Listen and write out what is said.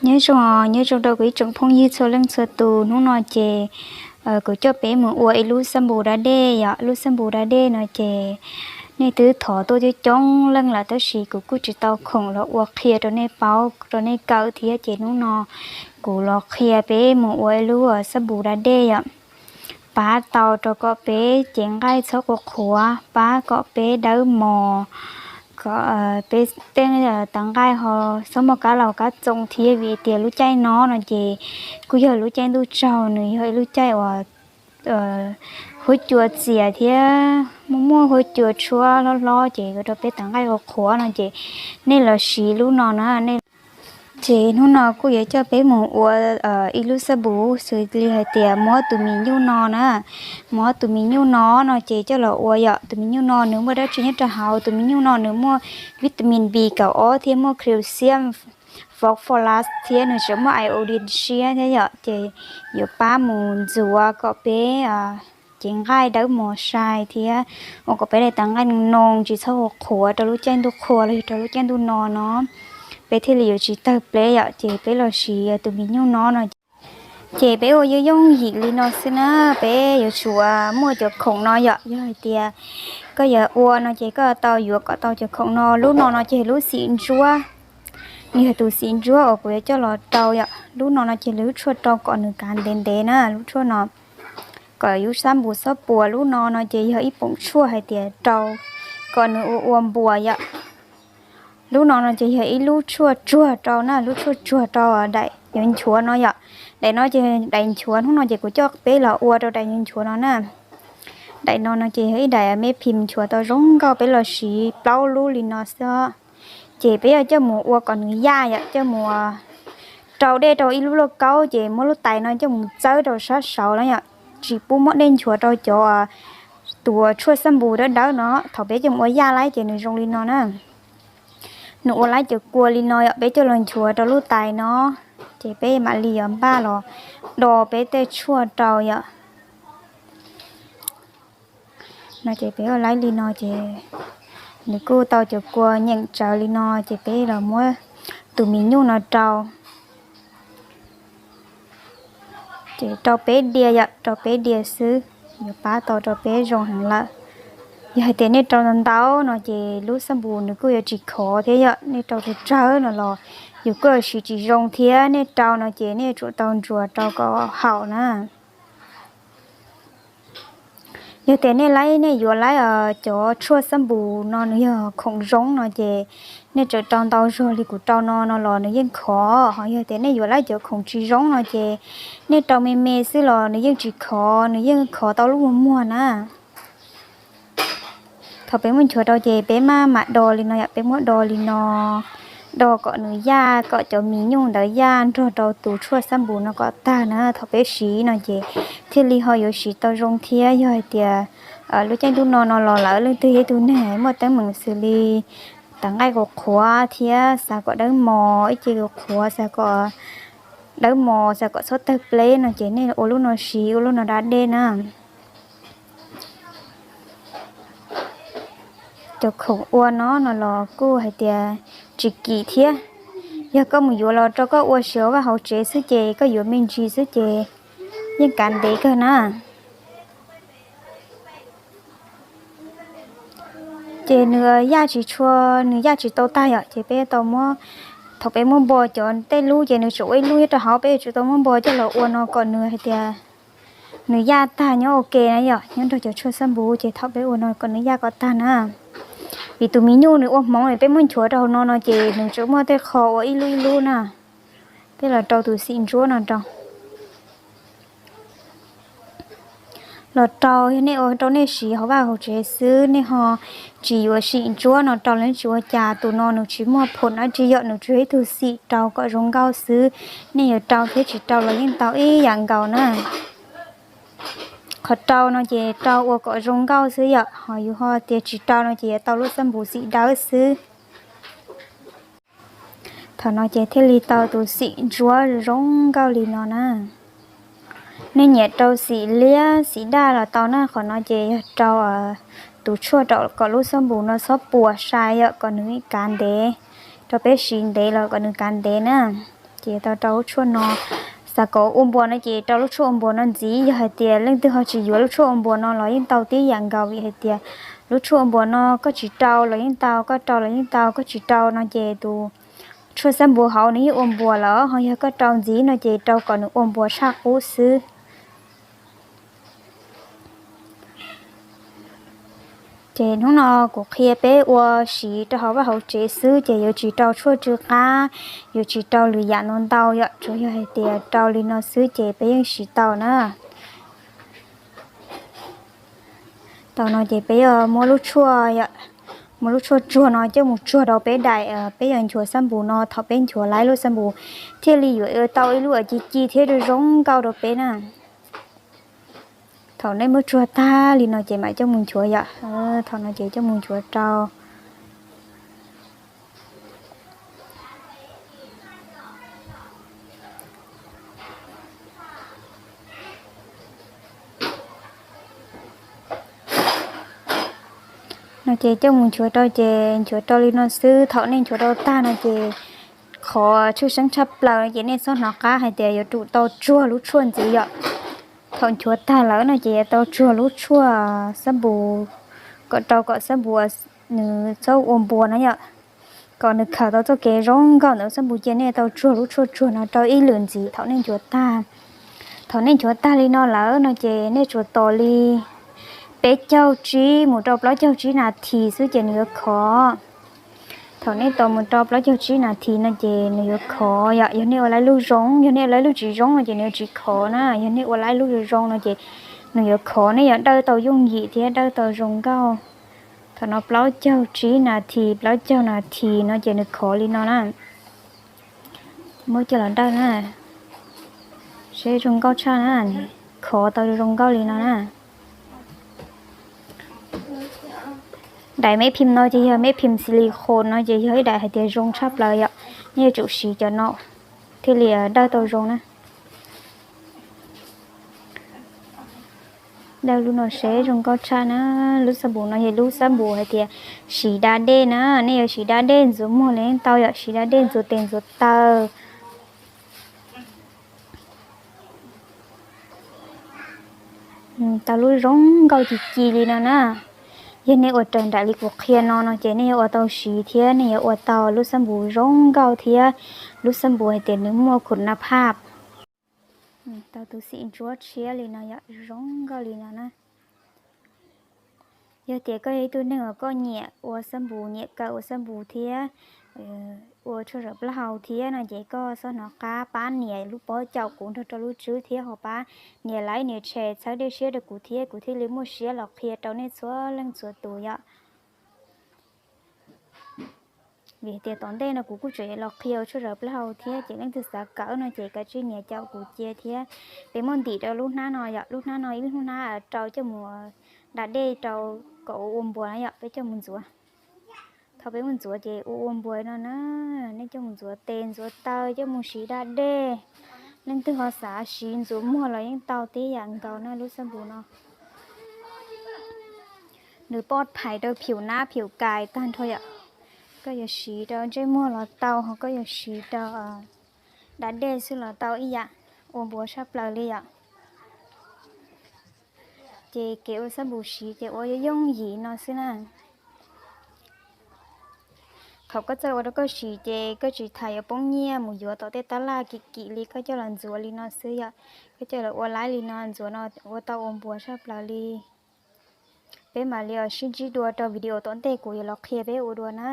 Nyob zoo, nyob zoo rau kuv ib tsoom phooj ywg txhua leej txhua tus. Hnub no ces kuv coj peb mus ua ib lub xab npum da dej yom. Lub xab npum da dej no ces nej twb thov tuaj coob coob leej lawm tab sis kuv kuj tsis tau khoom los ua qhia rau nej paub rau nej kawm thiab ces hnub no kuv los qhia peb mus ua ib lub xab npum da dej yom. Pab tau rau kom peb cev nqaij txhob qhuav qhuav, pab kom peb dawb mos, kom peb tej tawv nqaij ho txhob muaj kab laus kab txoos thiab vim tias lub caij no no ces kuj yog lub caij ntuj tsaug, nws yog ib lub caij uas huab cua txias thiab muaj muaj huab cua tshuab hlob hlob ces yuav rau peb tawv nqaij qhuav qhuav no ces nej los siv lub no na. Ces hnub no kuj yuav coj peb mus ua ib lub xab npum xws li hais tias muab tus mis nyuj no na, muab tus mis nyuj no no ces coj los ua yom. Tus mis nyuj no nws muaj dab tsi nyob rau hauv? Tus mis nyuj no nws muaj vitamin B kaum ob thiab muaj calcium, phosphorus thiab nws tseem muaj iodine siab thiab yom. Ces yuav pab mus ntxuav kom peb cev nqaij dawb mos sai thiab ua kom peb daim tawv nqaij noo tsis txhob qhuav rau lub caij ntuj qhua los yog rau lub caij ntuj no no, peb thiaj li yuav tsis tawg pleb yom. Ces peb los siv tus mis nyuj no no ces peb ua yooj yooj yim li no xwb na. Peb yuav tsum muaj cov khoom no yom. Yog hais tias koj yuav ua no ces koj tau yuav kom tau cov khoom no. Lub no no ces lub xim ntsuab, nws yog tus xim ntsuab uas kuv yuav coj los rau yom. Lub no no ces lub tshuaj rau kom nws kav ntev ntev na, lub tshuaj no kom yus xab npum xob puas. Lub no no ces yog ib poom tshuaj hais tias rau kom nws ua ua npuas yom. Lub no no ces yog ib lub tshuaj tsuag rau na, lub tshuaj tsuag rau daim yuav nchuav no yom. Daim no ces daim nchuav, hnub no ces kuv coj peb los ua rau daim yuav nchuav no na. Daim no no ces yog ib daim me phim nchuav tau zoo nkauj, peb los siv plaub lub li no xwb. Ces peb yuav coj mus ua kom nws yaj yom, coj mus rau dej rau ib lub lauj kaub ces muab lub tais no coj mus txawb rau sab saud na yom. Tsis pub muab dej nchuav rau cov tus tshuaj xab npum dawb dawb no. Thaum peb coj mus ua yaj laib ces nws zoo li no na. Nws ua laib cov kua li no yom, peb coj los nchuav rau lub tais no, ces peb mam li yuav npaj los do peb tej tshuaj rau yom. No ces peb ua laib li no ces nws kuj tau cov kua nyeem tsawv li no ces peb los muab tus mis nyuj no rau, ces rau peb diav yom, rau peb diav xwb, yuav pab tau rau peb zoo heev lawm. Yog hais tias nej rau ntau ntau no ces lub xab npum nws kuj yuav tsis khov thiab yom. Nej rau tsawg tsawg no los yus kuj yuav siv tsis zoo thiab. Nej rau no ces nej yuav tsum tau ntsuas rau kom haum na. Yog tias nej laib, nej yuav laib cov tshuaj xab npum no nws yog khoom zoo no ces nej txawm rau ntau zog li kuv rau no no los nws yeej khov. Ho yog tias nej yuav laib cov khoom tsis zoo no ces nej rau me me xwb los nws yeej tsis khov, nws yeej khov tau lub muag muag na. Thaum peb muab nchuav rau ces peb maj mam do li no yom, peb muab do li no, do kom nws yaj, kom cov mis nyuj ntawd yaj nrog rau tus tshuaj xab npum no kom tag na. Thaum peb siv no ces thiaj li ho yuav siv tau zoo thiab. Yog hais tias lub caij ntuj no no los lawm leej twg ib tug neeg muaj teeb meem xws li tawv nqaij qhuav qhuav thiab xav kom dawb mos, ib ce qhuav qhuav xav kom dawb mos, xav kom txhob tawg pleb no ces nej ua lub no siv, ua lub no da dej na. Cov khoom ua no no los kuj hais tias tsis kim thiab. Yog koj mus yuav los rau koj ua siv vaj hauv tsev xwb ces koj yuav me ntsis xwb ces yeej kav ntev kawg na. Ces nws yaj tsis tshua, nws yaj tsis tau tag yom, ces peb tau muab, thaum peb muab npo cov tej lub ces nws tseem ua ib lub nyob rau hauv, peb yuav tsum tau muab npo coj los ua no kom nws hais tias nws yaj tag nyob ua ke na yom, nyob nrog cov tshuaj xab npum ces thaum peb ua no kom nws yaj kom tag na. Vim tus mis nyuj nws ua hmoov, peb muab nchuav rau hauv no no ces nws tseem muaj tej qho ua ib lub ib lub na. Peb los rau tus xim ntsuab no rau. Los rau, yog nej ua rau nej siv hauv vaj hauv tsev xwb, nej ho tsis yuav xim ntsuab no rau los tsis ua cas. Tus no nws tsis muaj phom dab tsi yom, nws tsuas yog ib tug xim rau kom zoo nkauj xwb. Nej yuav rau thiab tsis rau los yeej tau ib yam nkaus na. Qhov rau no ces rau ua kom zoo nkauj xwb yom, ho yus ho tias tsis rau no ces yuav tau lub xab npum xim dawb xwb. Thaum no ces thiaj li tau tus xim ntsuab zoo nkauj li no na. Nej nyiam rau xim liab xim daj los tau na, qhov no ces yog rau tus tshuaj rau kom lub xab npum no txhob puas sai yom, kom nws kav ntev, rau peb siv ntev los kom nws kav ntev na. Ces tau rau lub tshuaj no. Xav kom ua npuas no ces rau lub tshuaj ua npuas no ntxiv. Yog hais tias leej twg ho tsis yuav lub tshuaj ua npuas no los yeej tau tib yam nkaus, vim hais tias lub tshuaj ua npuas no koj tsis rau los yeej tau, koj rau los yeej tau, koj tsis rau no ces tus tshuaj xab npus hauv nws yeej ua npuas lawm, ho yog koj rau ntxiv no ces rau kom nws ua npuas tshaj qub xwb. Ces hnub no kuv qhia peb ua siv rau hauv vaj hauv tsev xwb, ces yuav tsis rau tshuaj tsw qab, yuav tsis rau lwm yam ntau ntau yom, tsuas yog hais tias rau li no xwb ces peb yeej siv tau na. Tau no ces peb yuav muab lub tshuaj, muab lub tshuaj tsuag no coj mus tsuag rau peb daim, peb yuav nchuav xab npus no, thaum peb nchuav laib lub xab npus thiaj li yuav tau ib lub ci ci thiab zoo nkauj rau peb na. Thaum nej muab tsuag tag li no ces mam coj mus nchuav yom. Thaum no ces coj mus nchuav rau. No ces coj mus nchuav rau ces nchuav rau li no xwb. Thaum nej nchuav rau tag no ces qhov tshwj xeeb tshaj plaws no ces nej txhob hnov qab hais tias yuav tsum tau tsuag lub tshuaj ntxiv yom. Thaum nchuav tag lawm no ces yuav tau tsuag lub tshuaj xab npus kom rau kom xab npus nws txhob ua npuas na yom. Kom nws khaws tau txoj kev zoo nkauj ntawm xab npus ces nej tau tsuag lub tshuaj tsuag no rau ib lwm ntxiv thaum nej nchuav tag. Thaum nej nchuav tag li no lawm no ces nej tsuas tos li peb caug tsib mus rau plaub caug tsib nas this xwb ces nws yuav khov. Thaum nej tos mus rau plaub caug tsib nas this no ces nws yuav khov yom. Yog nej ua laib lub zoo, yog nej ua laib lub tsis zoo no ces nws yuav tsis khov na. Yog nej ua laib lub zoo zoo no ces nws yuav khov, nej yuav dawj tau yooj yim thiab dawj tau zoo nkauj. Thaum no plaub caug tsib nas this, plaub caug nas this no ces nws khov li no na. Muab coj los dawj na, seb zoo nkauj tshaj na, khov tau zoo nkauj li no na. Daim meb phim no ces yog meb phim silicone no ces yog ib daim hais tias zoo tshaj plaws yom. Nej yuav tsum siv cov no thiaj li dawj tau zoo na. Dawj lub no seb zoo nkauj tshaj na. Lub xab npus no yog lub xab npus hais tias siv da dej na. Nej yuav siv da dej ntxuav muag los yeej tau yom, siv da dej ntxuav tes ntxuav taw. Tau lub zoo nkauj ci ci li no na. Yog nej ua raws nraim li kuv qhia no no ces nej yuav ua tau siv thiab nej yuav ua tau lub xab npus zoo nkauj thiab lub xab npus hais tias nws muaj khum na phaj. Tau tus xim ntsuab tshiab li no yom, zoo nkauj li no na. Yog tias koj yog ib tug neeg uas koj nyiam ua xab npus, nyiam kawm ua xab npus thiab ua tshuaj zawm plaub hau thiab no ces koj txhob hnov qab pab nias lub pob caum kuv nrog rau lub tswb thiab ho pab nias like nias share txhawb dej siab rau kuv thiab kuv thiaj li muaj siab los qhia rau nej txhua leej txhua tus yom. Vim tias tom ntej no kuv kuj tseem los qhia ua tshuaj zawm plaub hau thiab ces leej twg xav kawm no ces kav tsij nias caum kuv cia thiab. Peb muab ntim rau lub hnab no yom, lub hnab no ib lub hnab rau coj mus da dej rau kom ua ua npuas na yom, peb coj mus ntxuav. Thaum peb mus ntxuav ces ua ua npuas no na, nej coj mus ntxuav tes ntxuav taw, coj mus siv da dej. Leej twg ho xav siv ntxuav muag los yeej tau tib yam nkaus na lub xab npus no. Nws poj phais rau phim nab phim kais tag nrho yom. Koj yuav siv rau ntsej muag los tau, ho koj yuav siv rau da dej xwb los tau ib yam, ua npuas tshaj plaws li yom. Ces kev ua xab npus siv ces ua yooj yooj yim no xwb na. Thaum koj txawj ua rau koj siv ces koj tsis tas yuav poob nyiaj mus yuav tom tej tab laj kim kim li, koj coj los ntxuav li no xwb yom. Koj coj los ua laib li no, ntxuav no ua tau ua npuas tshaj plaws li. Peb mam li sib ntsib dua rau video tom ntej kuv yuav los qhia peb ua dua na.